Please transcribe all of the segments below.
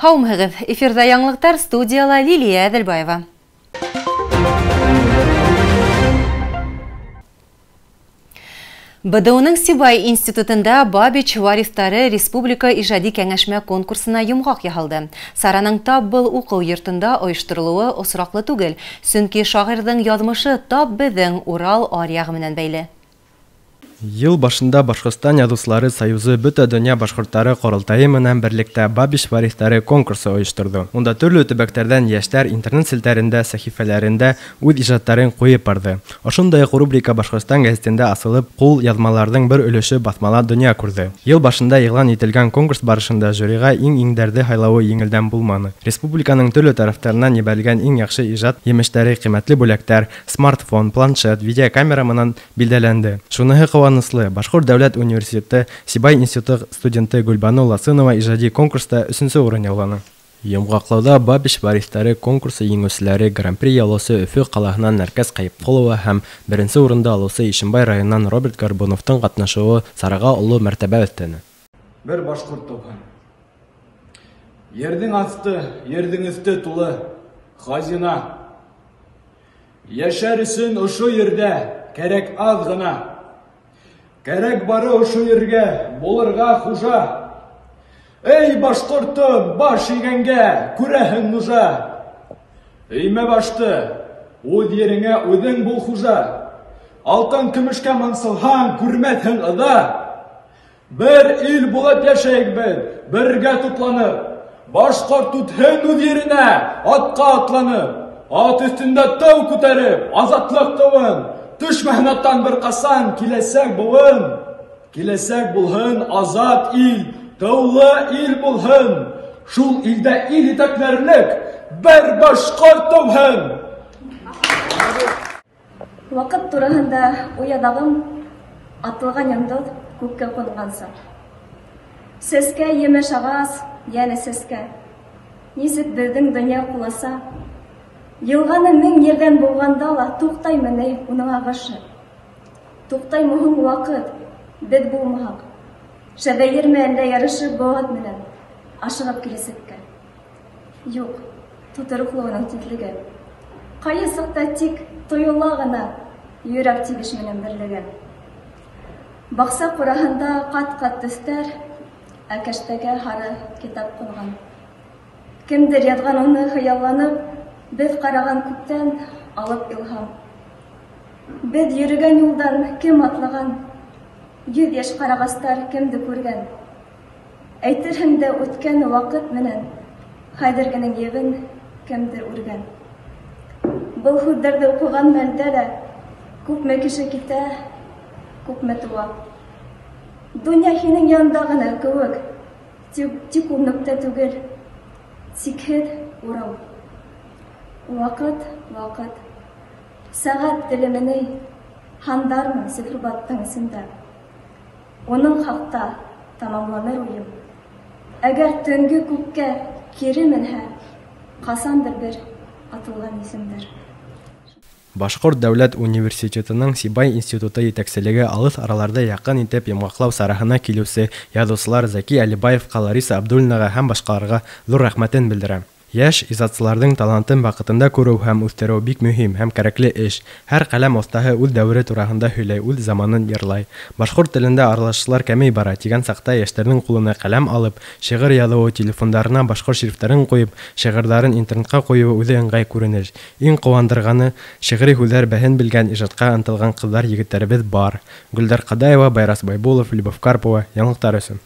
Һаумыһығыҙ! Эфирҙа яңылыҡтар, студияла Лилия Әҙелбаева. БДУның Сибай институтында Бабич вариҫтары республика ижади кәңәшмә конкурсына йомғаҡ яһалды. Сараның тап был уҡыу йортонда ойошторолоуы осраҡлы түгел, сөнки шағирҙың яҙмышы тап беҙҙең Урал аръяғы менән бәйле. Йыл башында Башҡортостан яҙыусылары союзы бөтә донъя башҡорттары ҡоролтайы менән берлектә Бабич вариҫтары конкурсы ойошторҙо. Унда төрлө төбәктәрҙән йәштәр интернет селтәрендә, сәхифәләрендә үҙ ижадтарын ҡуйып барҙы. Ошондай уҡ рубрика Башҡортостан гәзитендә асылып, ҡул яҙмаларҙың бер өлөшө баҫмала донъя күрҙе. Йыл башында иғлан ителгән конкурс барышында жюриға иң-иңдәрҙе һайлауы еңелдән булманы. Республиканың төрлө тарафтарынан ебәрелгән иң яҡшы ижад емештәре ҡиммәтле бүләктәр, смартфон, планшет, видеокамера менән билдәләнде. Шуныһы ҡыуаныслы, Башҡорт дәүләт университеты Сибай институты студенты Гөлбаныу Ласынова ижади конкурста 3-нсе урын яуланы. Йомғаҡлауҙа Бабич вариҫтары конкурсы еңеүселәре Гран-при яулаусы Өфө ҡалаһынан Нәркәс Ҡәйепҡолова һәм беренсе урынды алыусы Ишембай районынан Роберт Горбуновтың ҡатнашыуы сараға оло мәртәбә өҫтәне. Бер башҡорт тыуһын. Ерҙең аҫты, ерҙең өҫтө тулы хазина. Йәшәр өсөн ошо ерҙә кәрәк аҙ ғына. Кәрәк бары ошо ергә булырға хужа. Эй, башҡортом, баш эйгәнгә күрәһең нужа. Эймә башты, үҙ ереңә үҙең бул хужа. Алтын көмөшкә мансылһаң, күрмәҫһең ыҙа. Бер ил булып йәшәйек беҙ, бергә тупланып. Башҡорт үтһен үҙ еренә, атҡа атланып. Ат өҫтөндә тау күтәреп, азатлыҡ тыуын. Төшмәһен аттан бер ҡасан киләсәк быуын. Киләсәк булһын азат ил, тыулы ил булһын. Шул илдә ил етәкләрлек бер башҡорт тыуһын. Ваҡыт тураһында уяҙағым атылған йондоҙ күккә ҡунғанса. Сәскә емеш ағас, йәнә сәскә. Нисек беҙҙең донъя ҡуласа. Йылғаны мең ерҙән булғанда ла туҡтаймы ни уның ағышы. Туҡтаймы һуң ваҡыт, беҙ булмаһаҡ. Шәбәйерме әллә ярышып быуат менән ашығып киләсәккә? Юҡ, тотороҡло уның тиҙлеге. Ҡайһы саҡта тик тойола ғына йөрәк тибеш менән берлеге. Баҡса ҡураһында ҡат-ҡат төҫтәр, ә кәштәгә һары китап ҡунған. Кемдер яҙған уны хыялланып, беҙ ҡараған күптән алып илһам. Беҙ йөрөгән юлдан кем атлаған? 100 йәш ҡарағастар кемде күргән? Әйтерһең дә үткән ваҡыт менән хәҙергенең ебен кемдер үргән. Был һүҙҙәрҙе уҡыған мәлдә лә күпме кеше китә, күпме тыуа. Донъя һинең янында ғына кеүек, тик ул нөктә түгел, сикһеҙ урау. Ваҡыт, ваҡыт, сәғәт телеменәй һандармы циферблаттың эсендә. Уның хаҡта тамамланыр уйым. Әгәр төнгө күккә кире менһә, ҡасандыр бер атылған исемдәр. Башҡорт дәүләт университетының Сибай институты етәкселеге алыҫ араларҙы яҡын итеп йомғаҡлау сараһына килеүсе яҙыусылар Зәки Әлибаевҡа, Лариса Абдуллинаға һәм башҡаларға ҙур рәхмәтен белдерә. Йәш ижадсыларҙың талантын ваҡытында күреү һәм үҫтереү бик мөһим һәм кәрәкле эш. Һәр ҡәләм оҫтаһы үҙ дәүере тураһында һөйләй, үҙ заманын йырлай. Башҡорт телендә аралашыусылар кәмей бара тигән саҡта йәштәрҙең ҡулына ҡәләм алып, шиғыр яҙыуы, телефондарына башҡорт шрифтарын ҡуйып, шиғырҙарын интернетҡа ҡуйыуы үҙе ыңғай күренеш. Иң ҡыуандырғаны шиғри һүҙҙәр бәһен белгән, ижадҡа ынтылған ҡыҙҙар, егеттәребеҙ бар. Гөлдәр Ҡадаева, Байрас Байбулов, Любовь Карпова, яңылыҡтар өсөн.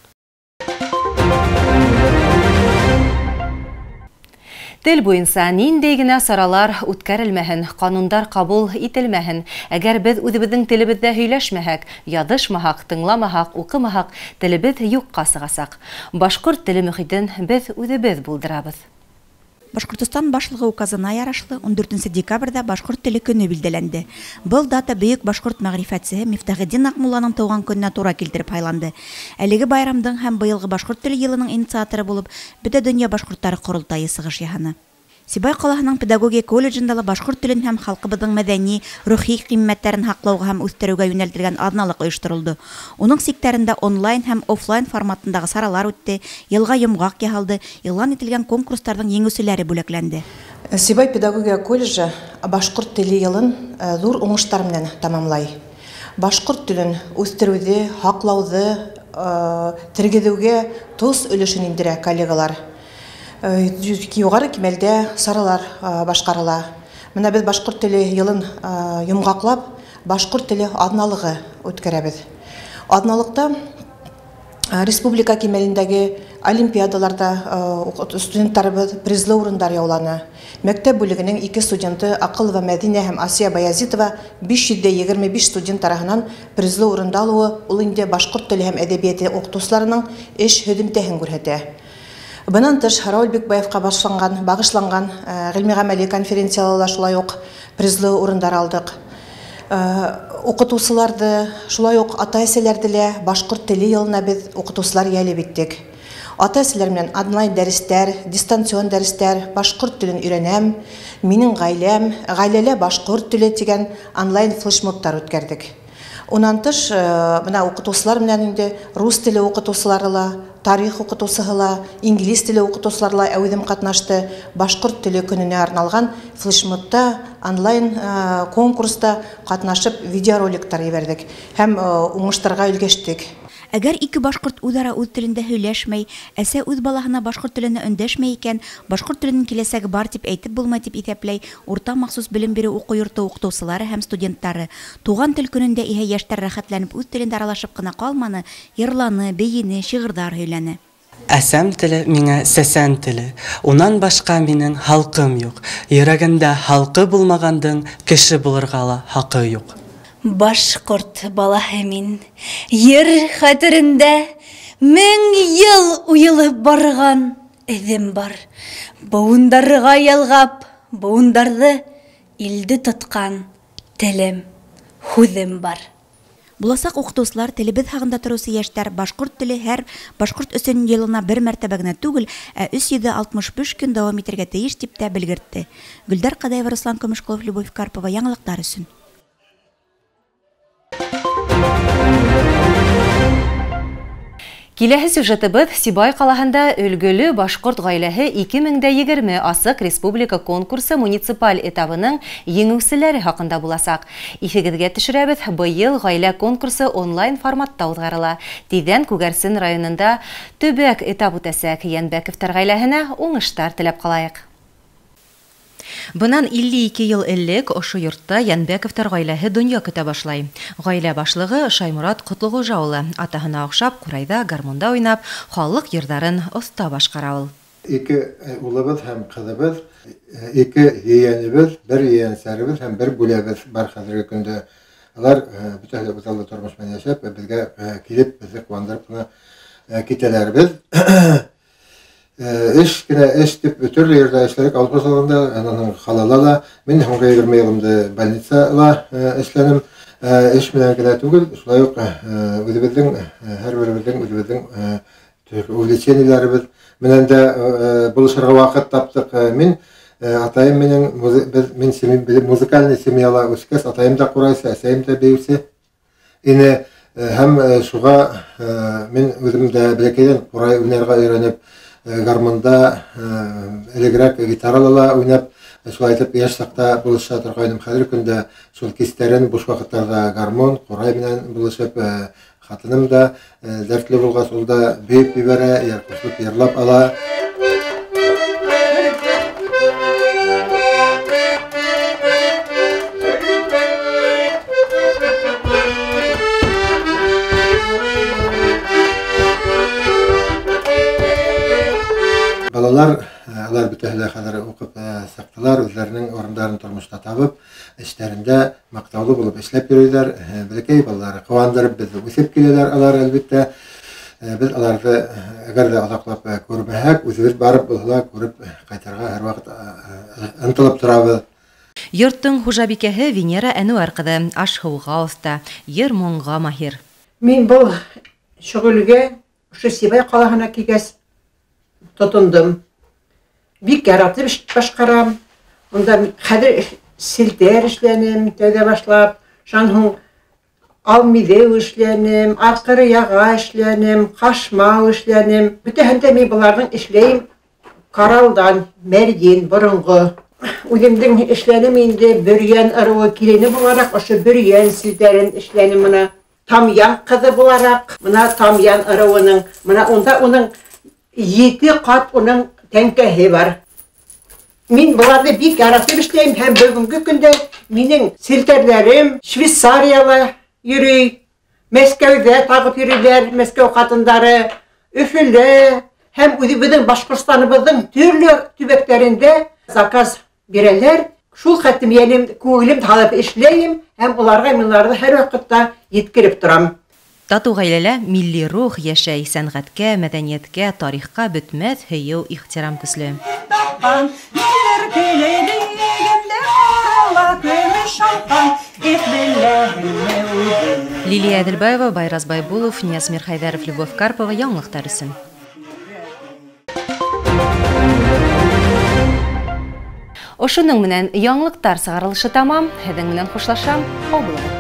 Тел буйынса ниндәй генә саралар үткәрелмәһен, ҡанундар ҡабул ителмәһен, әгәр беҙ үҙебеҙҙең телебеҙҙә һөйләшмәһәк, яҙышмаһаҡ, тыңламаһаҡ, уҡымаһаҡ, телебеҙ юҡҡа сығасаҡ. Башҡорт теле мөхитен беҙ үҙебеҙ булдырабыҙ. Башҡортостан башлығы указына ярашлы 14 декабрҙә башҡорт теле көнө билдәләнде. Был дата бөйөк башҡорт мәғрифәтсеһе Мифтахетдин Аҡмулланың тыуған көнөнә тура килтереп һайланды. Әлеге байрамдың һәм быйылғы башҡорт теле йылының инициаторы булып бөтә донъя башҡорттары ҡоролтайы сығыш яһаны. Сибай ҡалаһының педагогия колледжында ла башҡорт телен һәм халҡыбыҙҙың мәҙәни, рухи ҡиммәттәрен һаҡлауға һәм үҫтереүгә йүнәлтелгән аҙналыҡ ойошторолдо. Уның сиктәрендә онлайн һәм офлайн форматындағы саралар үтте, йылға йомғаҡ яһалды, иғлан ителгән конкурстарҙың еңеүселәре бүләкләнде. Сибай педагогия колледжы башҡорт теле йылын ҙур уңыштар менән тамамлай. Башҡорт телен үҫтереүҙе, һаҡлауҙы, тергеҙеүгә тос өлөшөн индерә коллегалар. Юғары кимәлдә саралар башҡарыла. Мына беҙ башҡорт теле йылын йомғаҡлап, башҡорт теле аҙналығы үткәрәбеҙ. Аҙналыҡта республика кимәлендәге олимпиадаларда студенттарыбыҙ призлы урындар яуланы. Мәктәп бүлегенең 2 студенты Аҡылова Мәҙинә һәм Асия Баязитова 525 студент тарафынан призлы урында алыуы ул инде башҡорт теле һәм әҙәбиәте уҡытыусыларының эш һөҙөмтәһен күрһәтә. Бынан тыш Рауль Бикбаевҡа бағышланған ғилми-ғәмәли конференцияла шулай уҡ призлы урындар алдыҡ. Уҡытыусыларҙы, шулай уҡ ата-әсәләрҙе лә башҡорт теле йылына беҙ уҡытыусылар йәлеп иттек. Ата-әсәләр менән онлайн дәрестәр, дистанцион дәрестәр, башҡорт телен өйрәнәм, минең ғаиләм, ғаиләлә башҡорт теле тигән онлайн флешмобтар үткәрҙек. Унан тыш, бына уҡытыусылар менән инде рус теле уҡытыусылары ла, тарих уҡытыусыһы ла, инглиз теле уҡытыусылары ла әүҙем ҡатнашты. Башҡорт теле көнөнә арналған флешмобта, онлайн конкурста ҡатнашып видеороликтар ебәрҙек һәм уңыштарға өлгәштек. Әгәр ике башҡорт үҙ-ара үҙ телендә һөйләшмәй, әсә үҙ балаһына башҡорт телендә өндәшмәй икән, башҡорт теленең киләсәге бар тип әйтеп булмай тип иҫәпләй урта махсус белем биреү уҡыу йорто уҡытыусылары һәм студенттары. Туған тел көнөндә иһә йәштәр рәхәтләнеп үҙ телендә аралашып ҡына ҡалманы, йырланы, бейене, шиғырҙар һөйләне. Әсәм теле миңә сәсән теле, унан башҡа минең халҡым юҡ. Йөрәгендә халҡы булмағандың кеше булырға ла хаҡы юҡ. Башҡорт балаһы мин, ер хәтерендә 1000 йыл уйылып барған эҙем бар. Быуындарға ялғап, быуындарҙы илде тотҡан телем, һүҙем бар. Буласаҡ уҡытыусылар, телебеҙ һағында тороусы йәштәр башҡорт теле һәр башҡорт өсөн йылына бер мәртәбә генә түгел, ә 365 көн дауам итергә тейеш тип тә белгертте. Гөлдәр Ҡадаева, Руслан Көмөшҡолов, Любовь Карпова, яңылыҡтар өсөн. Киләһе сюжетыбыҙ Сибай ҡалаһында өлгөлө башҡорт ғаиләһе 2020 асыҡ республика конкурсы муниципаль этабының еңеүселәре хаҡында буласаҡ. Иҫегеҙгә төшөрәбеҙ, быйыл ғаилә конкурсы онлайн форматта уҙғарыла. Тиҙҙән Күгәрсен районында төбәк этап үтәсәк. Йәнбәковтар ғаиләһенә уңыштар теләп ҡалайыҡ. Бынан 52 йыл элек ошо йортта Йәнбәковтар ғаиләһе донъя көтә башлай. Ғаилә башлығы Шаймурат Ҡотлоғожа улы атаһына оҡшап ҡурайҙа, гармунда уйнап, халыҡ йырҙарын оҫта башҡара ул. Ике улыбыҙ һәм ҡыҙыбыҙ, ике ейәнебеҙ, бер ейәнсәребеҙ һәм бер бүләбеҙ бар хәҙерге көндә. Улар бөтәһе лә үҙаллы тормош менән йәшәп, беҙгә килеп, беҙҙе ҡыуандырып ҡына китәләр. Беҙ эш кенә эш тип төрлө ерҙә эшләнек, ауыл хужалығында, анан ҡалала ла. Мин һуңғы 20 йылымды больницала эшләнем. Эш менән генә түгел, шулай уҡ үҙебеҙҙең, һәр беребеҙҙең үҙебеҙҙең увлечениеләребеҙ менән дә булышырға ваҡыт таптыҡ. Мин атайым менән, мин музыкальный семьяла үҫкәс, атайым да ҡурайсы, әсәйем дә бейеүсе ине. Һәм шуға мин үҙем дә бәләкәйҙән ҡурай уйнарға өйрәнеп, гармунда, элегерәк гитарала ла уйнап, шулай итеп йәш саҡта булыша торғайным. Хәҙерге көндә шул кистәрен буш ваҡыттарҙа гармун, ҡурай менән булышып, ҡатыным да дәртле булғас, ул да бейеп ебәрә, йыр ҡушылып йырлап ала. Балалар, алар бөтәһе лә хәҙер уҡып сыҡтылар, үҙҙәренең урындарын тормошта табып, эштәрендә маҡтаулы булып эшләп йөрөйҙәр. Бәләкәй балалары ҡыуандырып беҙҙе үҫеп киләләр алар, әлбиттә. Беҙ аларҙы әгәр ҙә оҙаҡлап күрмәһәк, үҙебеҙ барып булһа ла күреп ҡайтырға һәр ваҡыт ынтылып торабыҙ. Йорттоң хужабикәһе Венера Әнүәр ҡыҙы аш-һыуға оҫта, йыр-моңға маһир. Мин был шөғөлгә ошо Сибай ҡалаһына килгәс тотондом. Бик яратып башҡарам. Унда хәҙер селтәр эшләнем, тәүҙә башлап. Шунан һуң алмиҙеү эшләнем, арҡыры яға эшләнем, ҡашмау эшләнем. Бөтәһен дә мин быларҙың эшләйем. Каралдан, мәрйен, боронғо. Үҙемдең эшләнем инде Бөрйән ырыуы килене булараҡ, ошо Бөрйән селтәрен эшләнем мына. Тамъян ҡыҙы булараҡ, мына Тамъян ырыуының, мына унда уның 7 ҡат уның тәңкәһе бар. Мин быларҙы бик яратып эшләйем һәм бөгөнгө көндә минең селтәрләрем Швейцарияла йөрөй, Мәскәүҙә тағып йөрөйҙәр, Мәскәү ҡатындары, Өфөлә һәм үҙебеҙҙең Башҡортостаныбыҙҙың төрлө төбәктәрендә заказ бирәләр. Шул хәтлем йәнем, күңелем һалып эшләйем һәм уларға мин уларҙы һәр ваҡытта еткереп торам. Татыу ғаиләлә милли рух йәшәй, сәнғәткә, мәҙәниәткә, тарихҡа бөтмәҫ һөйөү, ихтирам көслө. Лилия Әҙелбаева, Байрас Байбулов, Нияз Мирхәйҙәров, Любовь Карпова, яңылыҡтар өсөн. Ошоноң менән яңылыҡтар сығарылышы тамам. Һеҙҙең менән хушлашам. Һау булығыҙ.